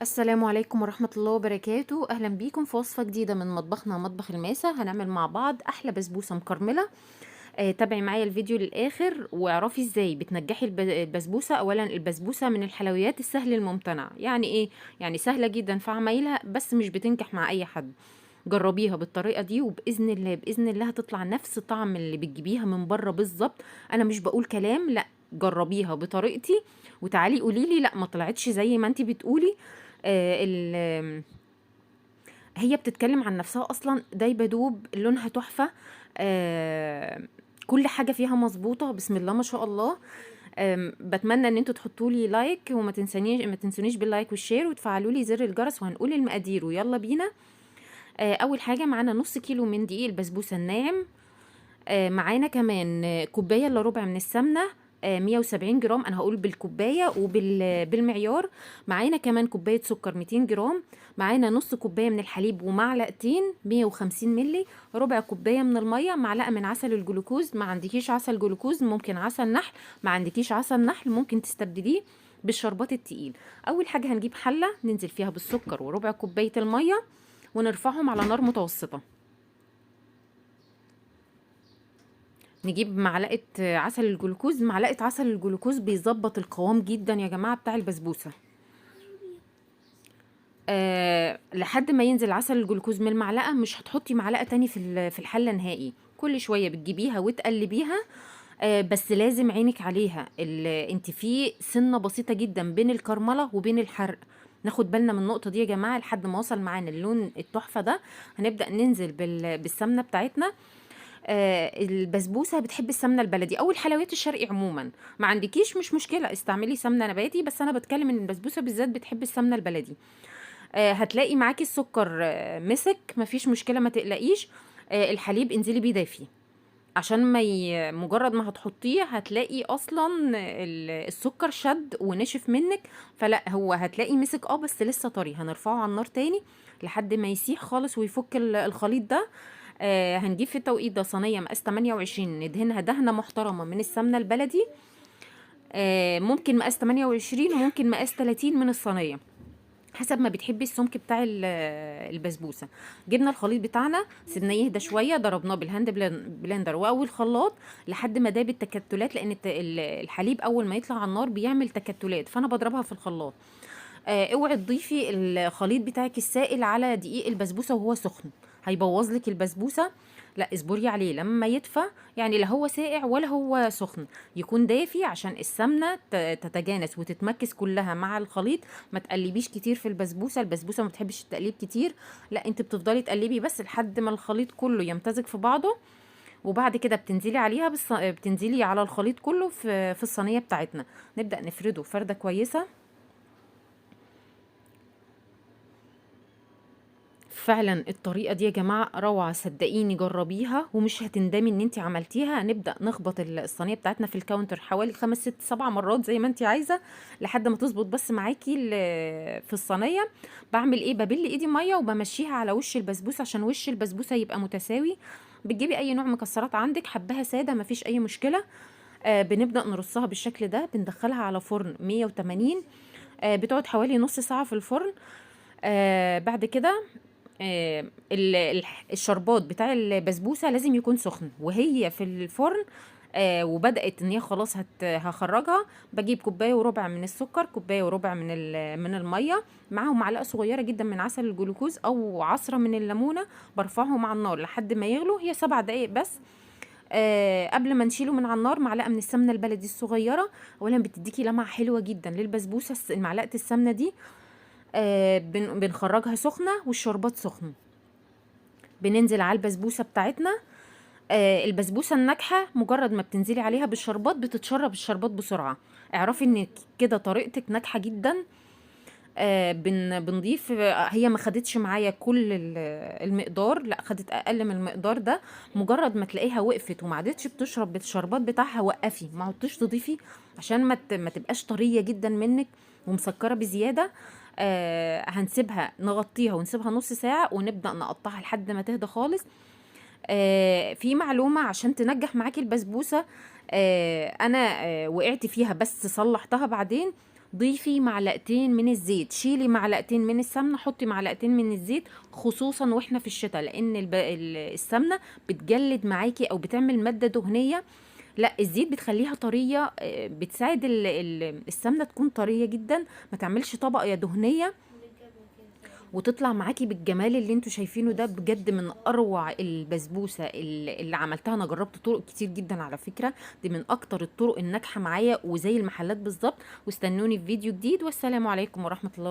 السلام عليكم ورحمة الله وبركاته. أهلا بيكم في وصفة جديدة من مطبخنا مطبخ الماسة. هنعمل مع بعض أحلى بسبوسة مكرملة. تابعي معايا الفيديو للآخر واعرفي ازاي بتنجحي البسبوسة. أولا البسبوسة من الحلويات السهل الممتنع، يعني ايه؟ يعني سهلة جدا في عمايلها بس مش بتنجح مع أي حد. جربيها بالطريقة دي وبإذن الله بإذن الله هتطلع نفس طعم اللي بتجيبيها من بره بالظبط. أنا مش بقول كلام، لا جربيها بطريقتي وتعالي قوليلي لا ما طلعتش زي ما انتي بتقولي. هي بتتكلم عن نفسها اصلا، دايبه دوب، لونها تحفة، كل حاجة فيها مظبوطة بسم الله ما شاء الله. بتمنى ان انتوا تحطوا لي like وما ما تنسونيش بال like وال share وتفعلوا لي زر الجرس، وهنقول المقادير ويلا بينا. اول حاجة معانا نص كيلو من دقيق البسبوسه الناعم، معانا كمان كوباية الا ربع من السمنة، 170 جرام، انا هقول بالكوبايه وبالمعيار. معانا كمان كوباية سكر 200 جرام، معانا نص كوباية من الحليب ومعلقتين 150 ملي، ربع كوباية من المية، معلقه من عسل الجلوكوز. ما عندكيش عسل جلوكوز ممكن عسل نحل، ما عندكيش عسل نحل ممكن تستبدليه بالشربات التقيل. اول حاجة هنجيب حله ننزل فيها بالسكر وربع كوباية المية ونرفعهم على نار متوسطه. نجيب معلقه عسل الجلوكوز، معلقه عسل الجلوكوز بيظبط القوام جدا يا جماعة بتاع البسبوسه. لحد ما ينزل عسل الجلوكوز من المعلقة، مش هتحطي معلقه تاني في الحلة نهائي. كل شوية بتجيبيها وتقلبيها، بس لازم عينك عليها. انت في سنة بسيطة جدا بين الكرمله وبين الحرق، ناخد بالنا من النقطة دي يا جماعة. لحد ما وصل معانا اللون التحفة ده هنبدا ننزل بالسمنه بتاعتنا. البسبوسه بتحب السمنة البلدي او الحلويات الشرقي عموما، ما عندكيش مش مشكلة استعملي سمنه نباتي، بس انا بتكلم ان البسبوسه بالذات بتحب السمنة البلدي. هتلاقي معاكي السكر، مسك، مفيش مشكلة ما تقلقيش. الحليب انزلي بيه دافي عشان ما مجرد ما هتحطيه هتلاقي اصلا السكر شد ونشف منك، فلا هو هتلاقي مسك بس لسه طري. هنرفعه على النار تاني لحد ما يسيح خالص ويفك الخليط ده. هنجيب في التوقيت ده صينية مقاس 28 ندهنها دهنه محترمه من السمنة البلدي، ممكن مقاس 28 وممكن مقاس 30 من الصينية حسب ما بتحبي السمك بتاع البسبوسه. جبنا الخليط بتاعنا سيبناه يهدى شوية، ضربناه بال hand blender او الخلاط لحد ما داب التكتلات، لان الحليب اول ما يطلع على النار بيعمل تكتلات، فانا بضربها في الخلاط. اوعي تضيفي الخليط بتاعك السائل على دقيق البسبوسه وهو سخن، هيبوظ لك البسبوسه. لا اصبري عليه لما يدفى، يعني لا هو ساقع ولا هو سخن، يكون دافي عشان السمنة تتجانس وتتمكس كلها مع الخليط. ما تقلبيش كتير في البسبوسه، البسبوسه ما بتحبش التقليب كتير، لا انت بتفضلي تقلبي بس لحد ما الخليط كله يمتزج في بعضه، وبعد كده بتنزلي عليها بتنزلي على الخليط كله في الصينية بتاعتنا. نبدا نفرده فرده كويسة. فعلا الطريقة دي يا جماعة روعه، صدقيني جربيها ومش هتندمي ان انت عملتيها. هنبدا نخبط الصينية بتاعتنا في ال counter حوالي 5 6 7 مرات زي ما انت عايزه لحد ما تظبط بس معاكي في الصينية. بعمل ايه؟ ببل ايدي مية وبمشيها على وش البسبوسه عشان وش البسبوسه يبقى متساوي. بتجيبي اي نوع مكسرات عندك، حباها ساده مفيش اي مشكلة. بنبدا نرصها بالشكل ده، بندخلها على فرن 180، بتقعد حوالي نص ساعة في الفرن. بعد كده، الشربات بتاع البسبوسه لازم يكون سخن وهي في الفرن. وبدات ان هي خلاص هخرجها، بجيب كوباية وربع من السكر، كوباية وربع من المية، معاهم معلقه صغيرة جدا من عسل الجلوكوز او عصره من الليمونه، برفعهم على النار لحد ما يغلوا، هي 7 دقايق بس. قبل ما نشيله من على النار معلقه من السمنة البلدي الصغيرة، اولا بتديكي لمعة حلوة جدا للبسبوسه. معلقه السمنة دي، بنخرجها سخنة والشربات سخن، بننزل على البسبوسه بتاعتنا. البسبوسه الناجحة مجرد ما بتنزلي عليها بالشربات بتتشرب الشربات بسرعة، اعرفي ان كده طريقتك ناجحة جدا. بنضيف، هي ما خدتش معايا كل المقدار، لا خدت اقل من المقدار ده. مجرد ما تلاقيها وقفت وما عادتش بتشرب بالشربات بتاعها وقفي، ما عدتش تضيفي عشان ما تبقاش طرية جدا منك ومسكره بزيادة. هنسيبها نغطيها ونسيبها نص ساعة ونبدا نقطعها لحد ما تهدى خالص. في معلومة عشان تنجح معاكي البسبوسه، انا، وقعت فيها بس صلحتها بعدين. ضيفي معلقتين من الزيت، شيلي معلقتين من السمنة، حطي معلقتين من الزيت، خصوصا واحنا في الشتاء، لان السمنة بتجلد معاكي او بتعمل مادة دهنية. لا الزيت بتخليها طرية، بتساعد السمنة تكون طرية جدا، ما تعملش طبقه دهنية، وتطلع معاكي بالجمال اللي انتوا شايفينه ده. بجد من اروع البسبوسه اللي عملتها. انا جربت طرق كتير جدا على فكرة، دي من اكتر الطرق الناجحة معايا وزي المحلات بالظبط. واستنوني في فيديو جديد، والسلام عليكم ورحمة الله.